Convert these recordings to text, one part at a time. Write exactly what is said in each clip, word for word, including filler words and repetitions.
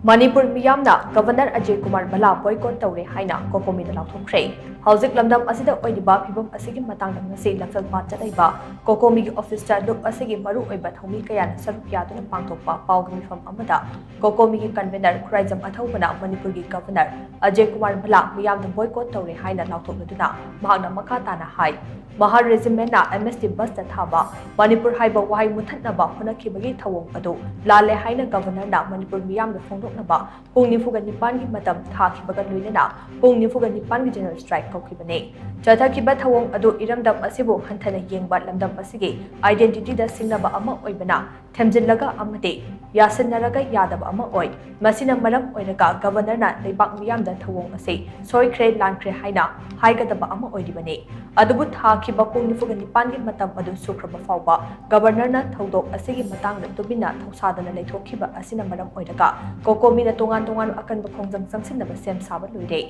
ꯃꯅꯤꯄꯨꯔ ꯃꯤꯌꯥꯝꯅ governor Ajay Kumar ꯚꯜꯂꯥ boycott ꯇꯧꯔꯦ ꯍꯥꯏꯅ ꯀꯣꯀꯣꯃꯤꯗ ꯂꯥꯎꯊꯣꯛꯈ꯭ꯔꯦ꯫ ꯍꯧꯖꯤꯛ ꯂꯝꯗꯝ ꯑꯁꯤꯗ ꯑꯣꯏꯔꯤꯕ ꯐꯤꯕꯝ ꯑꯁꯤꯒꯤ ꯃꯇꯥꯡꯗ ꯉꯁꯤ ꯂꯝꯐꯦꯜ ꯄꯥꯠ ꯆꯠꯂꯛꯏꯕ ꯀꯣꯀꯣꯃꯤꯒꯤ ꯑꯣꯐꯤꯁꯇ ꯂꯨꯞ ꯑꯁꯤꯒꯤ ꯃꯔꯨꯑꯣꯏꯕ ꯊꯧꯃꯤ ꯀꯌꯥꯅ ꯁꯔꯨꯛ ꯌꯥꯗꯨꯅ ꯄꯥꯡꯊꯣꯛꯄ ꯄꯥꯎꯒꯤ ꯃꯤꯐꯝ ꯑꯃꯗ ꯀꯣꯀꯣꯃꯤꯒꯤ ꯀꯟꯚꯦꯅꯔ ꯈꯨꯔꯥꯏꯖꯝ ꯑꯊꯧꯕꯅ ꯃꯅꯤꯄꯨꯔꯒꯤ ꯒꯕꯔꯅꯔ ꯑꯖꯌ ꯀꯨꯃꯥꯔ ꯚꯜꯂꯥ ꯃꯤꯌꯥꯝꯗ ꯕꯣꯏꯀꯣꯠ ꯇꯧꯔꯦ ꯍꯥꯏꯅ ꯂꯥꯎꯊꯣꯛꯂꯗꯨꯅ ꯃꯍꯥꯛꯅ ꯃꯈꯥ ꯇꯥꯅ ꯍꯥꯏ, ꯃꯍꯥ ꯔꯦꯖꯤꯃꯦꯟꯅ ꯑꯦꯝ ꯑꯦꯁ ꯇꯤ ꯕꯁꯇ ꯊꯥꯕ ꯃꯅꯤꯄꯨꯔ ꯍꯥꯏꯕ ꯋꯥꯍꯩ ꯃꯨꯊꯠꯅꯕ ꯍꯣꯠꯅꯈꯤꯕꯒꯤ ꯊꯧꯑꯣꯡ ꯑꯗꯨ ꯂꯥꯜꯂꯦ ꯍꯥꯏꯅ ꯒꯕꯔꯅꯔꯅ ꯃꯅꯤꯄꯨꯔ ꯃꯤꯌꯥꯝꯗ ꯐꯣꯡꯗꯣꯛꯅꯕ ꯄꯨꯡ ꯅꯤꯐꯨꯒ ꯅꯤꯄꯥꯟꯒꯤ ꯃꯇꯝ ꯊꯥꯈꯤꯕꯒ ꯂꯣꯏꯅꯅ ꯄꯨꯡ ꯅꯤꯐꯨꯒ ꯅꯤꯄꯥꯟꯒꯤ ꯖꯦꯅꯔꯦꯜ ꯁ꯭ꯇ꯭ꯔꯥꯏꯛ ꯀꯧꯈꯤꯕꯅꯤ꯫ ꯆꯠꯊꯈꯤꯕ ꯊꯧꯑꯣꯡ ꯑꯗꯨ ꯏꯔꯝꯗꯝ ꯑꯁꯤꯕꯨ ꯍꯟꯊꯅ ꯌꯦꯡꯕ, ꯂꯝꯗꯝ ꯑꯁꯤꯒꯤ ꯑꯥꯏꯗꯦꯟꯇꯤꯇꯤꯗ ꯁꯤꯡꯅꯕ ꯑꯃ ꯑꯣꯏꯕꯅ ꯊꯦꯝꯖꯤꯜꯂꯒ ꯑꯃꯗꯤ ꯌꯥꯁꯤꯟꯅꯔꯒ ꯌꯥꯗꯕ ꯑꯃ ꯑꯣꯏ꯫ ꯃꯁꯤꯅ ꯃꯔꯝ ꯑꯣꯏꯔꯒ ꯒꯕꯔꯅꯔꯅ ꯂꯩꯕꯥꯛ ꯃꯤꯌꯥꯝꯗ ꯊꯧꯑꯣꯡ ꯑꯁꯤ ꯁꯣꯏꯈ꯭ꯔꯦ, ꯂꯥꯟꯈ꯭ꯔꯦ ꯍꯥꯏꯅ ꯍꯥꯏꯒꯗꯕ ꯑꯃ ꯑꯣꯏꯔꯤꯕꯅꯤ꯫ ꯑꯗꯨꯕꯨ ꯊꯥꯈꯤꯕ ꯄꯨꯡ ꯅꯤꯐꯨꯒ ꯅꯤꯄꯥꯟꯒꯤ ꯃꯇꯝ ꯑꯗꯨ ꯁꯨꯈ꯭ꯔꯕ ꯐꯥꯎꯕ ꯒꯕꯔꯅꯔꯅ ꯊꯧꯗꯣꯛ ꯑꯁꯤꯒꯤ ꯃꯇꯥꯡꯗ ꯇꯨꯃꯤꯟꯅ ꯊꯧꯁꯥꯗꯅ ꯂꯩꯊꯣꯛꯈꯤꯕ ꯑꯁꯤꯅ ꯃꯔꯝ ꯑꯣꯏꯔꯒ ꯀꯣꯀꯣꯃꯤꯅ ꯇꯣꯉꯥꯟ ꯇꯣꯉꯥꯟꯕ ꯑꯀꯟꯕ ꯈꯣꯡꯖꯪ ꯆꯪꯁꯤꯟꯅꯕ ꯁꯦꯝ ꯁꯥꯕ ꯂꯣꯏꯔꯦ꯫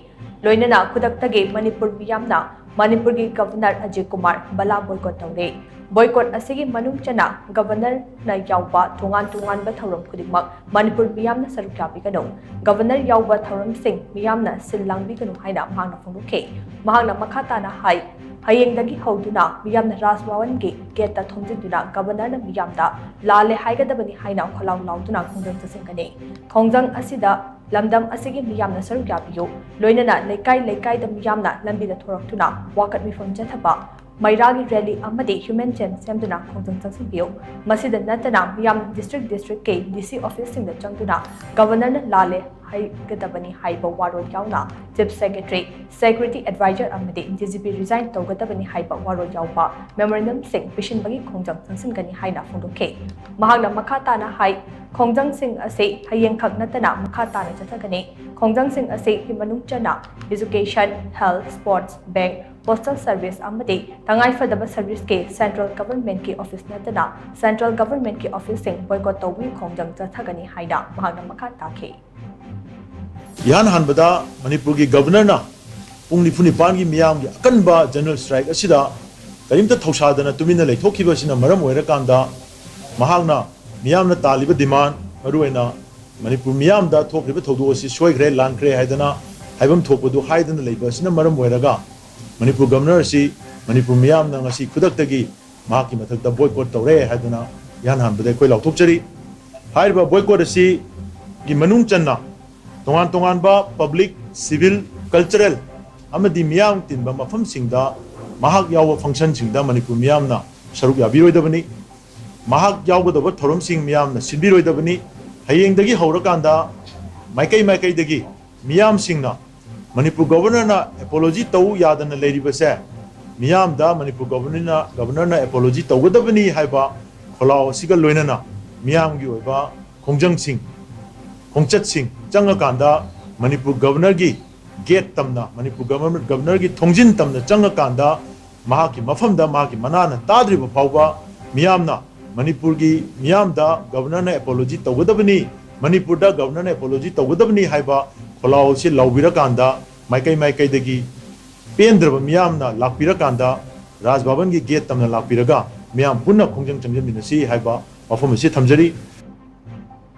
ꯂꯣꯏꯅꯅ ꯈꯨꯗꯛꯇꯒꯤ ꯃꯅꯤꯄꯨꯔ ꯃꯤꯌꯥꯝꯅ ꯃꯅꯤꯄꯨꯔꯒꯤ ꯒꯕꯔꯅꯔ ꯑꯖꯌ ꯀꯨꯃꯥꯔ ꯚꯜꯂꯥ ꯕꯣꯏꯀꯣꯠ ꯇꯧꯔꯦ꯫ ꯕꯣꯏꯀꯣꯠ ꯑꯁꯤꯒꯤ ꯃꯅꯨꯡ ꯆꯟꯅ ꯒꯕꯔꯅꯔꯅ ꯌꯥꯎꯕ ꯇꯣꯉꯥꯟ ꯇꯣꯉꯥꯟꯕ ꯊꯧꯔꯝ ꯈꯨꯗꯤꯡꯃꯛ ꯃꯅꯤꯄꯨꯔ ꯃꯤꯌꯥꯝꯅ ꯁꯔꯨꯛ ꯌꯥꯕꯤꯒꯅꯨ꯫ ꯒꯕꯔꯅꯔ ꯌꯥꯎꯕ ꯊꯧꯔꯝꯁꯤꯡ ꯃꯤꯌꯥꯝꯅ ꯁꯤꯜ ꯂꯥꯡꯕꯤꯒꯅꯨ ꯍꯥꯏꯅ ꯃꯍꯥꯛꯅ ꯐꯣꯡꯗꯣꯛꯈꯤ꯫ ꯃꯍꯥꯛꯅ ꯃꯈꯥ ꯇꯥꯅ ꯍꯥꯏ, ꯍꯌꯦꯡꯗꯒꯤ ꯍꯧꯗꯨꯅ ꯃꯤꯌꯥꯝꯅ ꯔꯥꯖ ꯚꯋꯟꯒꯤ ꯒꯦꯠꯇ ꯊꯣꯝꯖꯤꯟꯗꯨꯅ ꯒꯕꯔꯅꯔꯅ ꯃꯤꯌꯥꯝꯗ ꯂꯥꯜꯂꯦ ꯍꯥꯏꯒꯗꯕꯅꯤ ꯍꯥꯏꯅ ꯈꯣꯜꯂꯥꯎ ꯂꯥꯎꯗꯨꯅ ꯈꯣꯡꯖꯪ ꯆꯠꯁꯤꯟꯒꯅꯤ꯫ ꯈꯣꯡꯖꯪ ꯑꯁꯤꯗ ꯂꯝꯗꯝ ꯑꯁꯤꯒꯤ ꯃꯤꯌꯥꯝꯅ ꯁꯔꯨꯛ ꯌꯥꯕꯤꯌꯨ꯫ ꯂꯣꯏꯅꯅ ꯂꯩꯀꯥꯏ ꯂꯩꯀꯥꯏꯗ ꯃꯤꯌꯥꯝꯅ ꯂꯝꯕꯤꯗ ꯊꯣꯔꯛꯇꯨꯅ ꯋꯥꯀꯠ ꯃꯤꯐꯝ ꯆꯠꯊꯕ, ꯃꯩꯔꯥꯒꯤ ꯔꯦꯂꯤ ꯑꯃꯗꯤ ꯍ꯭ꯌꯨꯃꯦꯟ ꯆꯦꯟ ꯁꯦꯝꯗꯨꯅ ꯈꯣꯡꯖꯪ ꯆꯪꯁꯤꯟꯕꯤꯌꯨ꯫ ꯃꯁꯤꯗ ꯅꯠꯇꯅ ꯃꯤꯌꯥꯝꯅ ꯗꯤꯁꯇ꯭ꯔꯤꯛ ꯗꯤꯁꯇ꯭ꯔꯤꯛꯀꯤ ꯗꯤ ꯁꯤ ꯑꯣꯐꯤꯁꯁꯤꯡꯗ ꯆꯪꯗꯨꯅ ꯒꯕꯔꯅꯔꯅ ꯂꯥꯜꯂꯦ ꯍꯥꯏꯒꯗꯕꯅꯤ ꯍꯥꯏꯕ ꯋꯥꯔꯣꯜ ꯌꯥꯎꯅ ꯆꯤꯐ ꯁꯦꯀ꯭ꯔꯦꯇꯔꯤ, ꯁꯦꯀ꯭ꯌꯨꯔꯤꯇꯤ ꯑꯦꯗꯚꯥꯏꯖꯔ ꯑꯃꯗꯤ ꯗꯤ ꯖꯤ ꯄꯤ ꯔꯤꯖꯥꯏꯟ ꯇꯧꯒꯗꯕꯅꯤ ꯍꯥꯏꯕ ꯋꯥꯔꯣꯜ ꯌꯥꯎꯕ ꯃꯦꯃꯣꯔꯦꯟꯗꯝꯁꯤꯡ ꯄꯤꯁꯤꯟꯕꯒꯤ ꯈꯣꯡꯖꯪ ꯆꯪꯁꯤꯟꯒꯅꯤ ꯍꯥꯏꯅ ꯐꯣꯡꯗꯣꯛꯈꯤ꯫ ꯃꯍꯥꯛꯅ ꯃꯈꯥ ꯇꯥꯅ ꯍꯥꯏ, ꯈꯣꯡꯖꯪꯁꯤꯡ ꯑꯁꯤ ꯍꯌꯦꯡꯈꯛ ꯅꯠꯇꯅ ꯃꯈꯥ ꯇꯥꯅ ꯆꯠꯊꯒꯅꯤ꯫ ꯈꯣꯡꯖꯪꯁꯤꯡ ꯑꯁꯤꯒꯤ ꯃꯅꯨꯡ ꯆꯟꯅ education, health, sports, bank, postal service ꯑꯃꯗꯤ ꯇꯉꯥꯏꯐꯗꯕ ꯁꯔꯚꯤꯁꯀꯤ ꯁꯦꯟꯇ꯭ꯔꯦꯜ ꯒꯚꯔꯟꯃꯦꯟꯠꯀꯤ ꯑꯣꯐꯤꯁ ꯅꯠꯇꯅ ꯁꯦꯟꯇ꯭ꯔꯦꯜ ꯒꯚꯔꯟꯃꯦꯟꯠꯀꯤ ꯑꯣꯐꯤꯁꯁꯤꯡ ꯕꯣꯏꯀꯣꯠ ꯇꯧꯕꯒꯤ ꯈꯣꯡꯖꯪ ꯆꯠꯊꯒꯅꯤ ꯍꯥꯏꯅ ꯃꯍꯥꯛꯅ ꯃꯈꯥ ꯇꯥꯈꯤ꯫ ꯏꯍꯥꯟ ꯍꯥꯟꯕꯗ ꯃꯅꯤꯄꯨꯔꯒꯤ ꯒꯕꯔꯅꯔꯅ ꯄꯨꯡ ꯅꯤꯐꯨ ꯅꯤꯄꯥꯟꯒꯤ ꯃꯤꯌꯥꯝꯒꯤ ꯑꯀꯟꯕ ꯖꯦꯅꯔꯦꯜ ꯁ꯭ꯇ꯭ꯔꯥꯏꯛ ꯑꯁꯤꯗ ꯀꯔꯤꯝꯇ ꯊꯧꯁꯥꯗꯅ ꯇꯨꯃꯤꯟꯅ ꯂꯩꯊꯣꯛꯈꯤꯕ ꯑꯁꯤꯅ ꯃꯔꯝ ꯑꯣꯏꯔꯀꯥꯟꯗ ꯃꯍꯥꯛꯅ ꯃꯤꯌꯥꯝꯅ ꯇꯥꯜꯂꯤꯕ ꯗꯤꯃꯥꯟ, ꯃꯔꯨꯑꯣꯏꯅ ꯃꯅꯤꯄꯨꯔ ꯃꯤꯌꯥꯝꯗ ꯊꯣꯛꯈ꯭ꯔꯤꯕ ꯊꯧꯗꯣꯛ ꯑꯁꯤ ꯁꯣꯏꯈ꯭ꯔꯦ, ꯂꯥꯟꯈ꯭ꯔꯦ ꯍꯥꯏꯗꯅ ꯍꯥꯏꯐꯝ ꯊꯣꯛꯄꯗꯨ ꯍꯥꯏꯗꯅ ꯂꯩꯕ ꯑꯁꯤꯅ ꯃꯔꯝ ꯑꯣꯏꯔꯒ, ꯃꯅꯤꯄꯨꯔ ꯒꯕꯔꯅꯔ ꯑꯁꯤ ꯃꯅꯤꯄꯨꯔ ꯃꯤꯌꯥꯝꯅ ꯉꯁꯤ ꯈꯨꯗꯛꯇꯒꯤ ꯃꯍꯥꯛꯀꯤ ꯃꯊꯛꯇ ꯕꯣꯏꯀꯣꯠ ꯇꯧꯔꯦ ꯍꯥꯏꯗꯨꯅ ꯏꯍꯥꯟ ꯍꯥꯟꯕꯗ ꯑꯩꯈꯣꯏ ꯂꯥꯎꯊꯣꯛꯆꯔꯤ꯫ ꯍꯥꯏꯔꯤꯕ ꯕꯣꯏꯀꯣꯠ ꯑꯁꯤꯒꯤ ꯃꯅꯨꯡ ꯆꯟꯅ ꯇꯣꯉꯥꯟ ꯇꯣꯉꯥꯟꯕ ꯄꯕ꯭ꯂꯤꯛ, ꯁꯤꯚꯤꯜ, ꯀꯜꯆꯔꯦꯜ ꯑꯃꯗꯤ ꯃꯤꯌꯥꯝ ꯇꯤꯟꯕ ꯃꯐꯝꯁꯤꯡꯗ ꯃꯍꯥꯛ ꯌꯥꯎꯕ ꯐꯪꯁꯟꯁꯤꯡꯗ ꯃꯅꯤꯄꯨꯔ ꯃꯤꯌꯥꯝꯅ ꯁꯔꯨꯛ ꯌꯥꯕꯤꯔꯣꯏꯗꯕꯅꯤ꯫ ꯃꯍꯥꯛ ꯌꯥꯎꯒꯗꯧꯕ ꯊꯧꯔꯝꯁꯤꯡ ꯃꯤꯌꯥꯝꯅ ꯁꯤꯟꯕꯤꯔꯣꯏꯗꯕꯅꯤ꯫ ꯍꯌꯦꯡꯗꯒꯤ ꯍꯧꯔꯀꯥꯟꯗ ꯃꯥꯏꯀꯩ ꯃꯥꯏꯀꯩꯗꯒꯤ ꯃꯤꯌꯥꯝꯁꯤꯡꯅ ꯃꯅꯤꯄꯨꯔ ꯒꯣꯕꯔꯅꯔꯅ ꯑꯦꯄꯣꯂꯣꯖꯤ ꯇꯧ ꯌꯥꯗꯅ ꯂꯩꯔꯤꯕꯁꯦ, ꯃꯤꯌꯥꯝꯗ ꯃꯅꯤꯄꯨꯔ ꯒꯣꯕꯔꯅꯔꯅ, ꯒꯣꯕꯔꯅꯔꯅ ꯑꯦꯄꯣꯂꯣꯖꯤ ꯇꯧꯒꯗꯕꯅꯤ ꯍꯥꯏꯕ ꯈꯣꯜꯂꯥꯎ ꯑꯁꯤꯒ ꯂꯣꯏꯅꯅ ꯃꯤꯌꯥꯝꯒꯤ ꯑꯣꯏꯕ ꯈꯣꯡꯖꯪꯁꯤꯡ, ꯈꯣꯡꯆꯠꯁꯤꯡ ꯆꯪꯉꯀꯥꯟꯗ ꯃꯅꯤꯄꯨꯔ ꯒꯣꯕꯔꯅꯔꯒꯤ ꯒꯦꯠ ꯇꯝꯅ, ꯃꯅꯤꯄꯨꯔ ꯒꯕꯔꯅꯔ, ꯒꯕꯔꯅꯔꯒꯤ ꯊꯣꯡꯖꯤꯟ ꯇꯝꯅ ꯆꯪꯉꯀꯥꯟꯗ ꯃꯍꯥꯛꯀꯤ ꯃꯐꯝꯗ ꯃꯍꯥꯛꯀꯤ ꯃꯅꯥꯅ ꯇꯥꯗ꯭ꯔꯤꯕ ꯐꯥꯎꯕ ꯃꯤꯌꯥꯝꯅ, ꯃꯅꯤꯄꯨꯔꯒꯤ ꯃꯤꯌꯥꯝꯗ ꯒꯕꯔꯅꯔꯅ ꯑꯦꯄꯣꯂꯣꯖꯤ ꯇꯧꯒꯗꯕꯅꯤ, ꯃꯅꯤꯄꯨꯔꯗ ꯒꯕꯔꯅꯔꯅ ꯑꯦꯄꯣꯂꯣꯖꯤ ꯇꯧꯒꯗꯕꯅꯤ ꯍꯥꯏꯕ ꯈꯣꯜꯂꯥꯎ ꯑꯁꯤ ꯂꯥꯎꯕꯤꯔꯀꯥꯟꯗ, ꯃꯥꯏꯀꯩ ꯃꯥꯏꯀꯩꯗꯒꯤ ꯄꯦꯟꯗ꯭ꯔꯕ ꯃꯤꯌꯥꯝꯅ ꯂꯥꯛꯄꯤꯔꯀꯥꯟꯗ, ꯔꯥꯖ ꯚꯕꯟꯒꯤ ꯒꯦꯠ ꯇꯝꯅ ꯂꯥꯛꯄꯤꯔꯒ ꯃꯤꯌꯥꯝ ꯄꯨꯟꯅ ꯈꯣꯡꯖꯪ ꯆꯪꯁꯤꯟꯃꯤꯟꯅꯁꯤ ꯍꯥꯏꯕ ꯋꯥꯐꯝ ꯑꯁꯤ ꯊꯝꯖꯔꯤ꯫